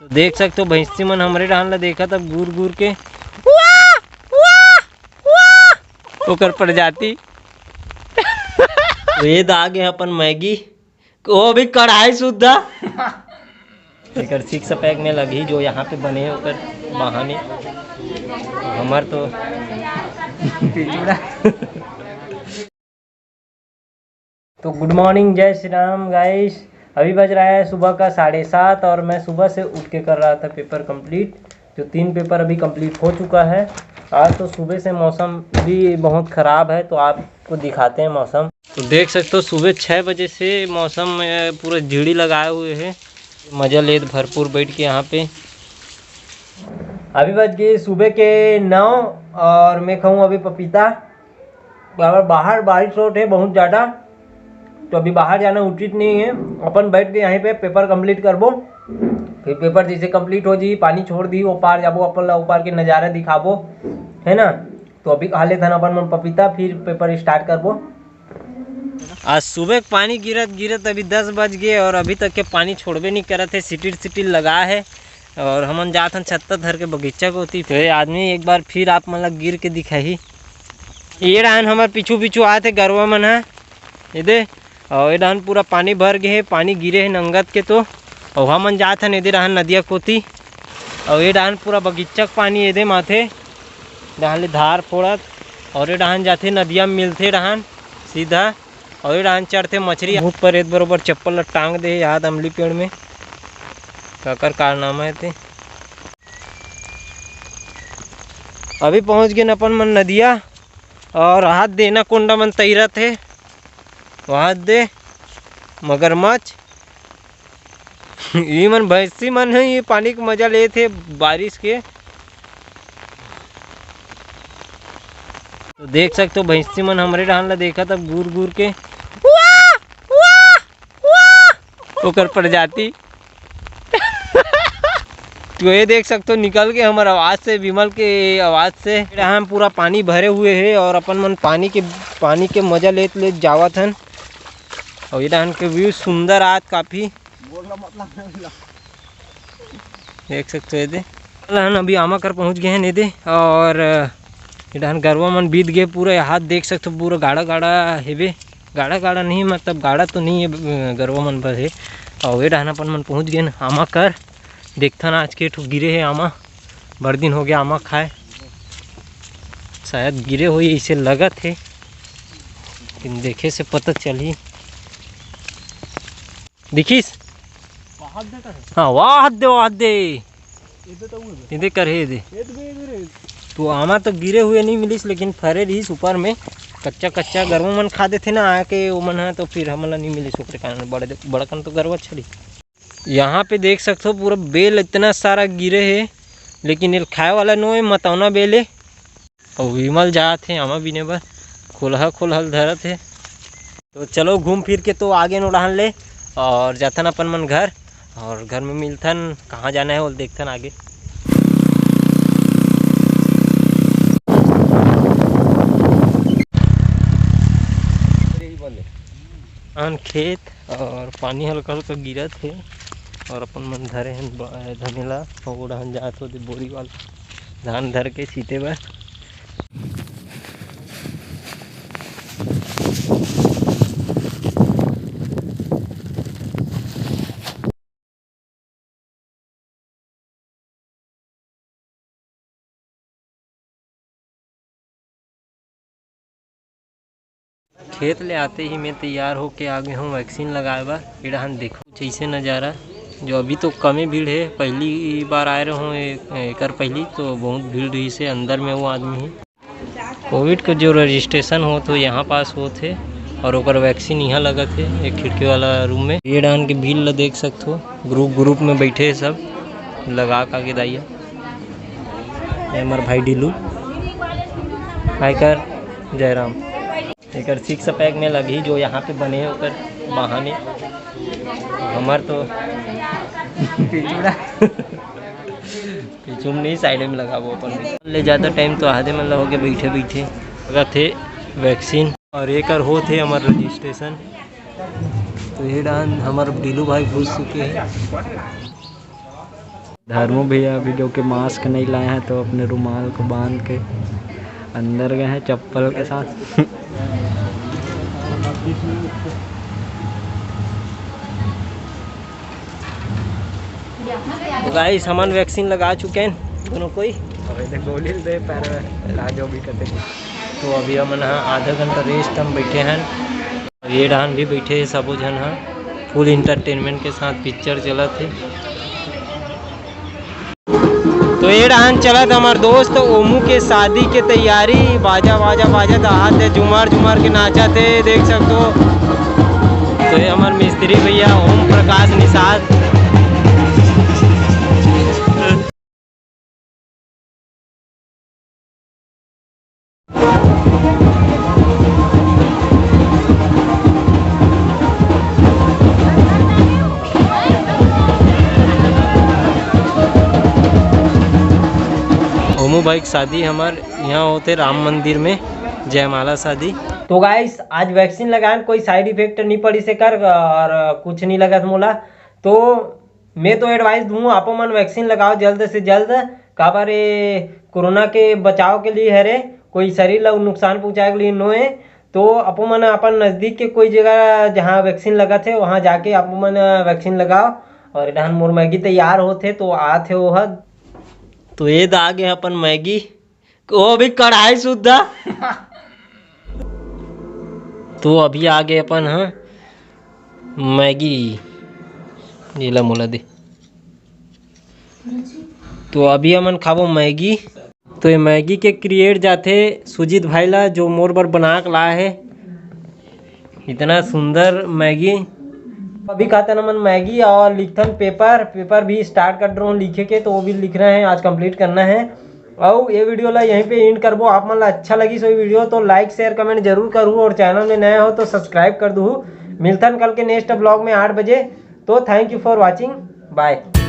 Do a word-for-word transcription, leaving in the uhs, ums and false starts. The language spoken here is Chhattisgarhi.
तो देख सकते हो, भैंसी मन हमरे डहान ला देखत अब घूर घूर के, वाह, वाह, वाह। ओकर प्रजाति। तो ये दा आगे अपन मैगी, वो भी कढ़ाई सुद्धा। एकर सिक्स पैक में लगही, जो यहाँ पे बने हे ओकर बहाने। हमर तो तो गुड मॉर्निंग, जय श्री राम गाइस। अभी बज रहा है सुबह का साढ़े सात और मैं सुबह से उठ के कर रहा था पेपर कंप्लीट। जो तीन पेपर अभी कंप्लीट हो चुका है। आज तो सुबह से मौसम भी बहुत ख़राब है, तो आपको दिखाते हैं मौसम। तो देख सकते हो, सुबह छः बजे से मौसम में पूरा झिड़ी लगाए हुए है। मज़ा लेत भरपूर बैठ के यहाँ पे। अभी बज गए सुबह के नौ और मैं खाऊँ अभी पपीता। और बाहर बारिश होत है बहुत ज़्यादा, तो अभी बाहर जाना उचित नहीं है। अपन बैठ के यहीं पे पेपर कंप्लीट करबो, फिर पेपर जैसे कंप्लीट हो जी, पानी छोड़ दी, वो पार जाबो, अपन ला ऊपर के नज़ारा दिखाबो, है ना। तो अभी खा लेथन अपन मन पपीता, फिर पेपर स्टार्ट करबो। आज सुबह के पानी गिरत गिरत अभी दस बज गए और अभी तक के पानी छोड़बे नहीं करत है, सिटिर सिटिर लगा है। और हमन जात हन छत्ता धर के बगीचा कोती। तो ये आदमी एक बार फिर आप मन ला गिर के दिखाही। ये डहान हमर पीछू पीछू आत हे गरवा मन ह, ये दे। और ये डहान पूरा पानी भर गए हे, पानी गिरे हे नंगत के तो। और हमन जात हन ये दे डहान नदिया कोती। और ये डहान पूरा बगीचा के पानी ये दे माथे, डहान ले धार फोड़त। और ये डहान जाथे नदिया में मिलथे डहान सीधा। और ये डहान चढ़थे मछरी। भूत प्रेत बरोबर चप्पल ला टांग दे हे याद अमली पेड़ में, काकर कारनामा हे ते। अभी पहुंच गए अपन मन नदिया और हाथ देना कोंडा मन तैरत हे, वहां दे मगरमच्छ। ये मन भैंसी मन है, ये पानी के मजा लेत हे बारिश के। तो देख सकते हो, भैंसी मन हमरे डहान ला देखत अब घूर घूर के, वाह, वाह, वाह। ओकर प्रजाति। तो ये देख सकते हो, निकल के हमर आवाज से, विमल के आवाज से, हम पूरा पानी भरे हुए है और अपन मन पानी के, पानी के मजा लेत लेत जावत हन। और ये डहान के व्यू सुंदर आत काफी। देख सकते हो ये दे। चल, हम अभी आमा कर पहुंच गए हैं ने दे, और ये डहान गरवा मन बीत गए पूरा। ये हाथ देख सकते हो, पूरा गाढ़ा गाढ़ा हेबे, गाढ़ा गाढ़ा नहीं, मतलब गाढ़ा तो नहीं है, गरवा मन बर है। और ये डहान अपन मन पहुंच गए हैं आमा कर। देखथन आज के ठो गिरे है आमा, बड़ दिन हो गया आमा खाए, शायद गिरे होही ऐसे लगत है, लेकिन देखे से पता चलही। दिखिस? वाह दे कर। हाँ, वाह दे, वाह दे। ये तो उहे बे। ये दे कर हे, ये दे। ये तो बे, ये दे रे। तो आमा तो गिरे हुए नहीं मिलिस, लेकिन फरे रहिस ऊपर में। कच्चा, कच्चा गरवा मन खा देथे ना आके, वो मन ह, तो फिर हमन ला नहीं मिलिस, ओकरे कारण बड़े, बड़कन तो गरवा छड़ी। यहाँ पे देख सकते हो, पूरा बेल इतना सारा गिरे है, लेकिन ये खाए वाला नो है, मतौना बेल है। अउ विमल जात हे आमा बीने बर, खोलहा खोलहा ल धरत हे। तो चलो घूम फिर के तो आगे नो डहान ले और जाथन अपन मन घर, और घर में मिलथन। कहाँ जाना है वो देखथन आगे। आन खेत और पानी हल्का हल्का गिरत हे और अपन मन धरे हन ब-, धमेला, और वो डहान जात होते बोरी वाला धान धर के छीटे बर। खेत ले आते ही मैं तैयार होके आ गए हूँ वैक्सीन लगाए बर। ये डहान देखो कुछ ऐसे नज़ारा, जो अभी तो कमे भीड़ है, पहली बार आए रहूँ ए-, एकर पहली तो बहुत भीड़ रहिस हे अंदर में वो आदमी ही। कोविड के जो रजिस्ट्रेशन होत हो यहाँ पास होत हे और ओकर वैक्सीन यहाँ लगत हे एक खिड़की वाला रूम में। ये डहान के भीड़ ला देख सकत हो, ग्रुप ग्रुप में बैठे हे सब लगा का के दाइया। ये हमर भाई डीलू, हाय कर जयराम। एकर सिक्स पैक में लगही, जो यहाँ पे बने हे ओकर बहाने। हमर तो पीछू में नहीं, साइड में लगाबो अपन। ले ज़्यादा टाइम तो आधे मन ला होगे बैठे बैठे। लगत हे वैक्सीन और एकर होत हे हमर रजिस्ट्रेशन। तो ये डहान हमर डीलू भाई घुस चुके हैं। धर्मू भैया अभी जो कि मास्क नहीं लाए हैं, तो अपने रुमाल को बांध के अंदर गए हैं चप्पल के साथ। तो गाइस, हमन वैक्सीन लगा चुके हैं दोनों कोई। अबे देख, गोली दे पैर में, राजो भी कते। तो अभी हमन ह आधा घंटा रेस्ट हम बैठे हैं। ये डहान भी बैठे हैं सबो झन ह, फुल एंटरटेनमेंट के साथ पिक्चर चलत हे। तो ये डहान चलत हमर दोस्त ओमू के शादी के तैयारी, बाजा बाजा बाजत आहत हे, झुमर झुमर के नाचत हे, देख सकते हो। तो ये हमर मिस्त्री भैया ओम प्रकाश निषाद। ओमू भाई के शादी हमर यहाँ होते राम मंदिर में, जयमाला शादी। तो गाइस, आज वैक्सीन लगान कोई साइड इफेक्ट नहीं पड़ी से कर और कुछ नहीं लगत मोला। तो मैं तो एडवाइस दूँ, आपो मन वैक्सीन लगाओ जल्द से जल्द, काबर ये कोरोना के बचाव के लिए हरे, कोई शरीर ला नुकसान पहुँचाए के लिए नो है। तो आपो मन अपन नज़दीक के कोई जगह जहाँ वैक्सीन लगत है, वहाँ जाके आपो मन वैक्सीन लगाओ। और डहन मोर मैगी तैयार होत है, तो आत है ओह। तो ये दा आगे अपन मैगी, वो भी कढ़ाई सुद्धा। तो अभी आगे अपन, हाँ, मैगी, ये ला मोला दे। तो अभी हमन खाबो मैगी। तो ये मैगी के क्रिएट जाथे सुजीत भाई ला, जो मोर बर बना के लाए हे इतना सुंदर मैगी। अभी कहते हमन मैगी और लिखथन पेपर, पेपर भी स्टार्ट कर रहे हो लिखे के, तो वो भी लिख रहे हैं, आज कंप्लीट करना है। और ये वीडियो ला यहीं पे एंड करबो। आप मन ला अच्छा लगी सो वीडियो तो लाइक शेयर कमेंट जरूर करू और चैनल में नए हो तो सब्सक्राइब कर दू। मिलथन कल के नेक्स्ट ब्लॉग में आठ बजे। तो thank you for watching, bye।